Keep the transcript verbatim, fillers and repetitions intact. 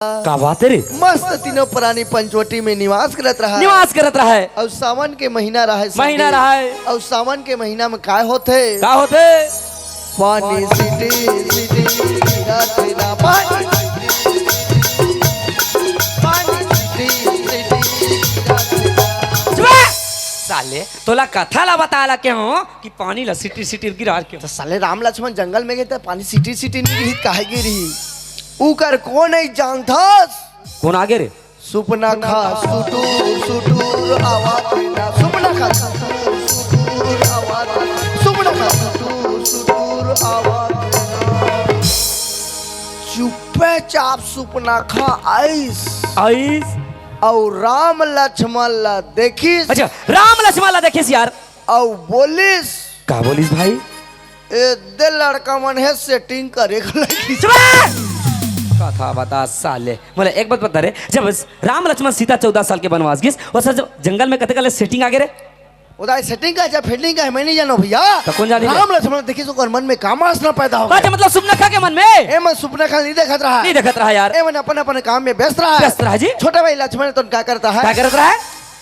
का बात है रे? मस्त तीनों प्राणी पंचवटी में निवास करत रहा है। निवास करत रहा है। अउ सावन के महीना रहा है, महीना रहा है। अउ सावन के महीना में काय होथे? का होथे? पानी सिटी सिटी गिरत हे ना, पानी सिटी सिटी, पानी सिटी सिटी गिरत हे ना। चुप बे! साले, तोला कथा ला बताय ला के हूँ कि पानी ला सिटी सिटी गिरा के। त साले राम लक्ष्मण जंगल में गे त पानी सिटी सिटी नहीं गिरी, काहे गिरी? उकर कोन नहीं जानथस? कोन आगे रे? सुपनखा सुटुर सुटुर आवाज ना, सुपनखा सुटुर सुटुर आवाज, सुपनखा सुटुर सुटुर आवाज। चुप्पे चाप सुपनखा आइस। आइस। अउ राम लक्ष्मण ला देखिस। अच्छा, राम लक्ष्मण ला देखिस यार। अउ बोलिस। का बोलिस भाई? ए दे लड़का मन हे सेटिंग करे के लगिस। चुप रह! कथा बता साले। बोले एक बात बता रे, जब राम लक्ष्मण सीता चौदह साल के बनवास गिस, वो सब जब जंगल में कते कले सेटिंग आगे रे? उदाय सेटिंग का, जब फील्डिंग का है, मैं नहीं जानो भैया। तो कौन जानी रे? राम लक्ष्मण देखिस ओकर मन में का वासना पैदा हो गया। अच्छा, मतलब सुपनखा के मन में? ए मन सुपनखा नहीं देखत रहा। नहीं देखत रहा यार। ए मन अपन अपन काम में व्यस्त रहा। व्यस्त रहा जी। छोटा भाई लक्ष्मण तो का करता है? का करत रहा है?